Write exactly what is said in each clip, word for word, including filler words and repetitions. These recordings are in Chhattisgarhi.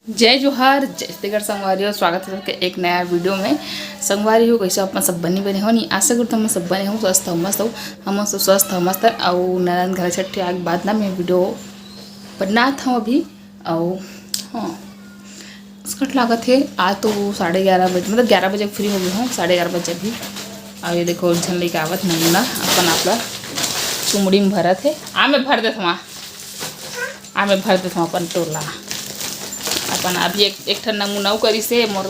जय जोहार, जय छत्तीसगढ़ संगवारी हो, स्वागत है सबके एक नया वीडियो में। संगवारी हो, कैसे अपन सब बने बने हो? नहीं, आशा करता हूँ सब बने हो, स्वस्थ हो, मस्त हो। हम सब स्वस्थ हो, मस्त हो। और नारायण घर छठ आग बाद ना मैं वीडियो बनात हूँ अभी। और हाँ, असकट लागत है। आज तो साढ़े ग्यारह बजे, मतलब ग्यारह बजे फ्री हो गए हूँ, साढ़े ग्यारह बजे अभी। और ये देखो, एक झन लेके आवत नमूना अपन आप ला चुमड़ी में भरत है। आ, मैं भर देत हूँ, आ, मैं भर देत हूँ अपन टोला। अपन अभी एक, एक ठन नमूना अउ करिस हे, मोर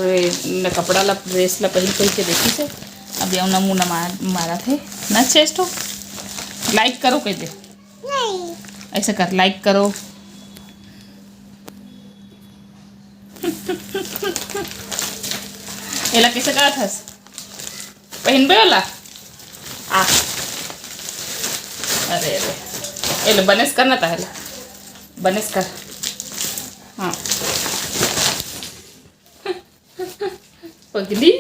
न कपड़ा ला, ड्रेस ला पहिन पहिन के देखिस हे। अभी अउ नमूना मार, मारत हे ना। चेस्ट हो, लाइक करो कह दे। नहीं। ऐसा कर, लाइक करो। एला कैसे करत हस? पहिनबे वाला? आ। अरे, अरे। एले बनेस करना ताहेला। बनेस कर। हाँ। पगली।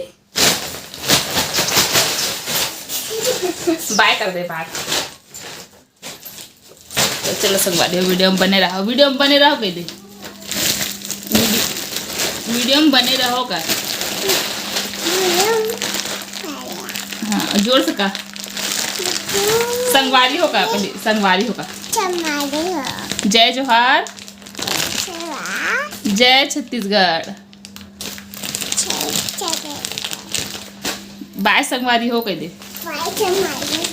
बाय कर दे, बाय। तो चलो संगवारी हो, वीडियो में बने रहो, वीडियो में बने रहो कह दे। वीडियो में बने रहो का? हाँ, जोर से का। संगवारी हो का? पहले संगवारी हो का? संगवारी हो। जय जोहार। जय छत्तीसगढ़। बाय संगवारी हो कह दे। बाय संगवारी।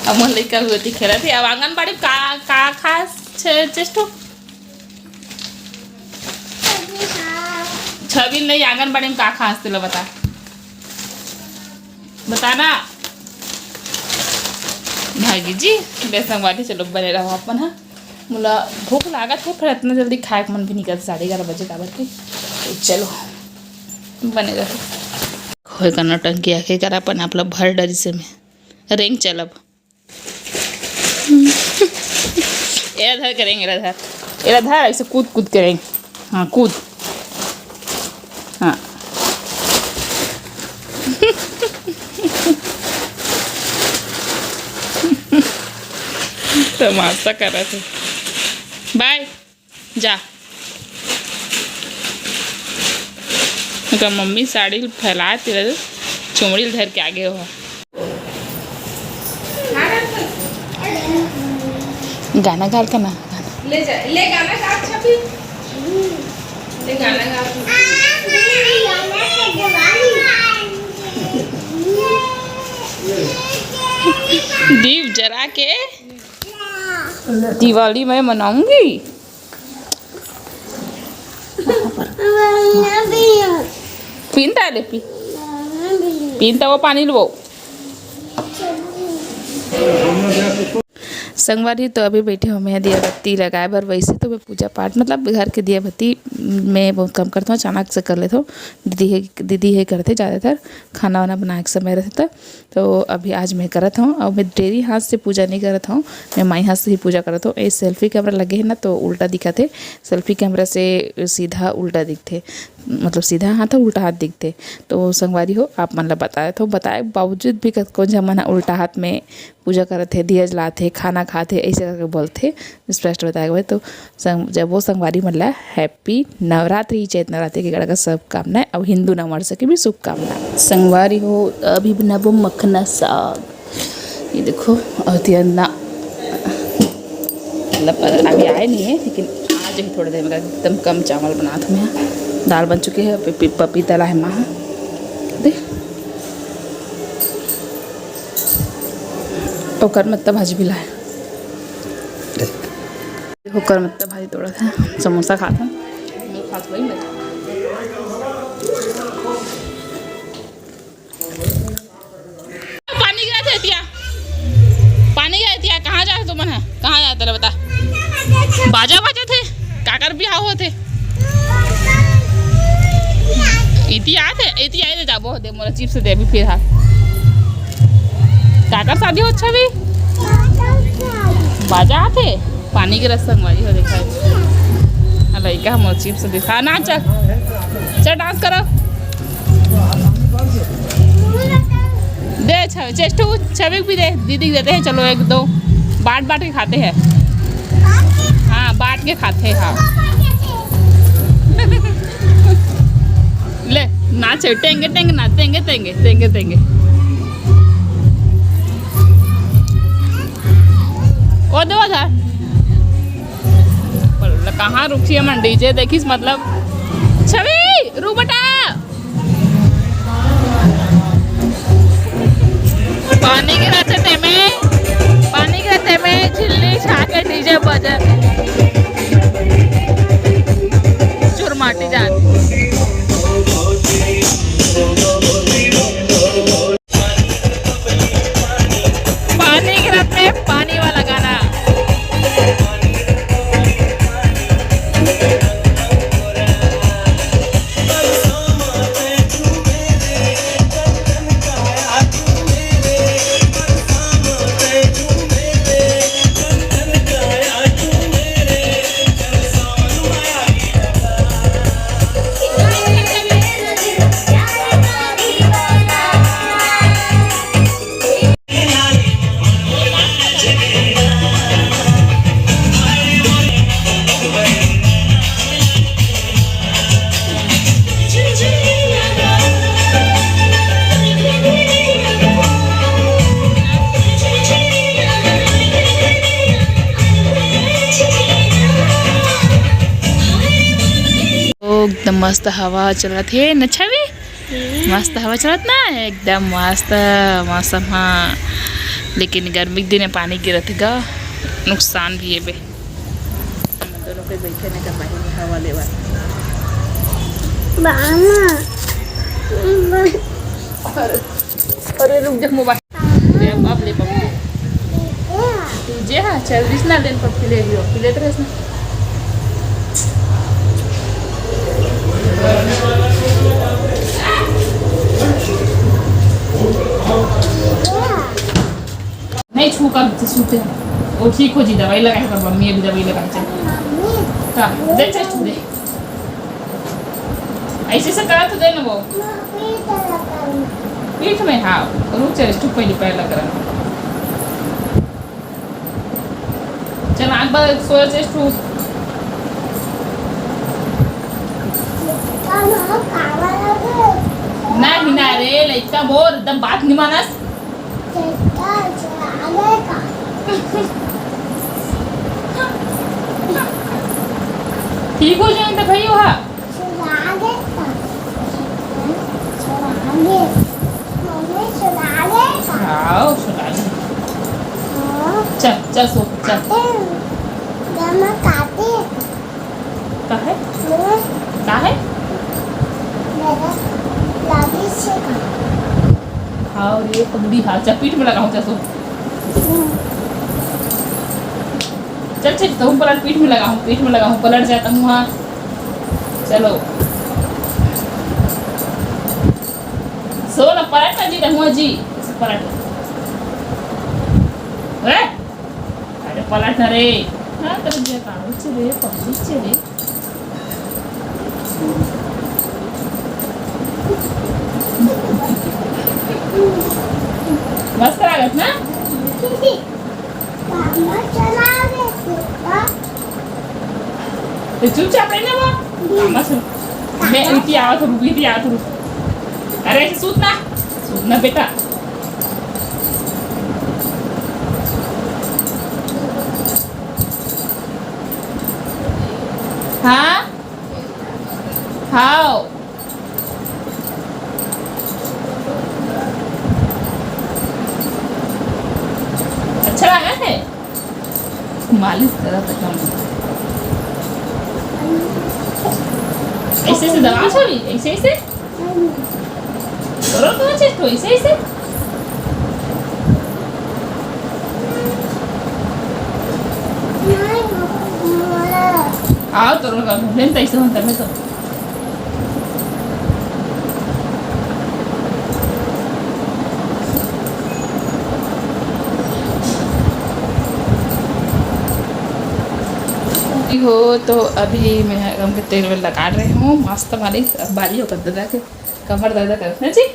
अब मोर लइका भी ओती खेलत हे। अब आंगनबाड़ी में का, का खास छे-, चेस्ट हो? छबील नहीं, आंगनबाड़ी में का खास तेला बता। बताना। भागी जी, ले संगवारी, चलो बने रहो अपन, हाँ। मोला भूख लागत हे, फिर इतना जल्दी खाए के मन भी नहीं करता, साढ़े ग्यारह बजे काबर के। तो चलो, बने रहो। खोए का नौटंकी आके कर अपन आप ला भर डरी से में रेंग चलब। एला धर के रेंग, एला धर, एला धर, ऐसे कूद कूद के रेंग। हाँ, कूद। हाँ। तमाशा करत हे। बाय। जा। ओकर मम्मी साड़ी ल फैलात हे, चुमड़ी ल धर के आगे हो। गाना गा का ना, गाना। ले जा, ले गाना गा, अच्छा भी। ले गाना गा। दीप जरा के दिवाली मैं मनाऊंगी। पीन ता ले पी। पीन ता वो पानी लो। संगवारी, तो अभी बैठे हो मैं दिया बत्ती लगाए बर। वैसे तो मैं पूजा पाठ, मतलब घर के दिया बत्ती मैं बहुत कम करता हूँ, अचानक से कर लेता हूँ। दीदी है, दीदी है करते ज़्यादातर, खाना वाना बनाए के समय रहता। तो अभी आज मैं करत हूँ, और मैं डेरी हाथ से पूजा नहीं करत हूँ, मैं माई हाथ से ही पूजा करत हूँ। ये सेल्फी कैमरा लगे है ना, तो उल्टा दिखत है। सेल्फी कैमरा से सीधा उल्टा दिखते, मतलब सीधा हाथ और उल्टा हाथ दिखते। तो संगवारी हो, आप मन ला बताए तो बताए बावजूद भी कतको झन मन ह उल्टा हाथ में पूजा करत हे, दिया जलात हे, खाना खात हे, ऐसे करके बोलथे। स्पष्ट बताए गए तो संग-, जब वो संगवारी मन ला हैप्पी नवरात्रि, चैत नवरात्रि के कड़का शुभकामनाएं, अउ हिंदू नववर्ष के भी शुभकामनाएं। संगवारी हो, अभी बनाबो मखना साग। ये देखो, अउ तिरंदा, मतलब, अभी आए नहीं है, लेकिन आ जाही थोड़ी देर में, एकदम कम चावल बनात हूँ मैं। दाल बन चुकी है, पपी-, पपीता ला है माँ, देख, ओकर मत्ता भाजी भी ला है। ओकर मत्ता भाजी तोड़ा था, समोसा खात हन। पानी गिरा थे एतिया, पानी गिरा एतिया, कहाँ जा तुमन है, कहाँ जाते रे बता? बाजा बाजा थे, काकर बिहाव होते? इतिया थे, इतिया दे जाबो दे, मोला चिप्स दे अभी फिर हाथ। काकर शादी हो अच्छा भी? बाजा आथे? पानी के रस संगवारी हो देखा। हाँ, लइका हमर चिप्स दिखा ना, चल। चल डांस करो। दे छ-, चेष्टू, छवि भी दे, दीदी को देते हैं, चलो एक दो। बांट बांट के खाते हैं। हाँ, बांट के खाथे हा। ले, नाच हे, टेंगे टेंगे नाच, टेंगे टेंगे, टेंगे टेंगे। ओ दे, ओ दे। कहाँ रुकसी हमन, डीजे देखिस मतलब। छवि, रुक बेटा। पानी गिरत हे तेमे, पानी गिरत हे तेमे, झिल्ली छा के डीजे बजत। चुरमाटी जान। पानी गिरत हे, पानी वाला गाना। ओ, एकदम मस्त हवा चलत हे न छवि? मस्त हवा चलत ना, एकदम मस्त मौसम ह। लेकिन गर्मी के दिन में पानी गिरत हे गा, नुकसान भी हे बे। हम दोनों कोई बैठे नहीं कर पाएंगे हवा लेवा। बाना। अरे, अरे रुक जा, मोबाइल। ले अब, अब ले पप्पी। तुझे हाँ, चल दिस ना, लेन पप्पी ले लियो, पी लेते रहे ना। नहीं छू कर सूते हैं। वो ठीक हो जी, दवाई लगाए पर मम्मी अभी दवाई लगाए चल। हाँ, दे चल छू दे। ऐसे से करा तो दे ना वो। पीठ में, हाँ, रुक चल, चुप पहले पैर लग रहा। चल, आँख बंद, सोच, चेस्ट उठ। नहीं ना रे, लइका मोर, एकदम बात नहीं मानस। ठीक हो जाए तो भाई वहाँ। सुना दे। सुना दे। मम्मी सुना दे। आओ, सुना दे। हाँ। चल, चल, सो, चल। खाते हैं। जमा खाते हैं। का है? मैं का है? मेरा लागी से खा। खाओ रे, पगड़ी, हाँ, चल, पीठ में लगाऊं, चल, सो। हम्म। चल, चल, तो पलट, पीठ में लगाऊं, पीठ में लगाऊं, पलट जाता हूँ, हाँ। चलो। सो ना, पलट ना जी, रहूँगा जी। पलट। रे? अरे पलट ना रे। हाँ, तेरे जे काम से रे, पब्लिक से रे। मस्त लागत ना? काम चला रे, तो चुपचाप रह ना वो। मामा सुन। मैं इनकी आवत रुक, इनकी आवत रुक। अरे ऐसे सूत ना। सूत ना बेटा। हाँ? हाँ। अच्छा लगा है? मालिश करा था कम। ऐसे, ऐसे दबा छोड़ी, ऐसे, ऐसे। करो तो ऐसे, तो ऐसे, ऐसे। आओ, तो रोगा घूमने में तो ऐसे होता है, मैं तो। हो तो अभी मैं गरम के तेल में लगा रहे हूँ, मस्त वाली बाली होकर दादा के कमर दर्द करत ना जी,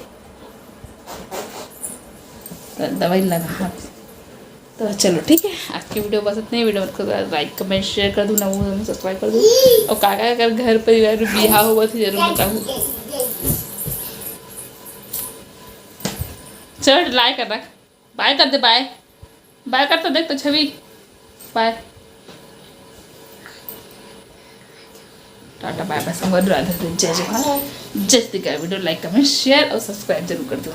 तो दवाई लगा। तो चलो ठीक है, आज के video बस इतने। Video अच्छा लगे तो like comment share कर दू ना, वो सब्सक्राइब कर दू। और काका कर घर परिवार में बिहाव होवत हे जरूर बताहू। चल like कर रख, bye कर दे, bye bye कर तो देख तो छवि, bye टाटा bye bye संगवारी, राधे राधे, जय जोहार, जय Shri Krishna. Video like comment share और subscribe जरूर कर दो।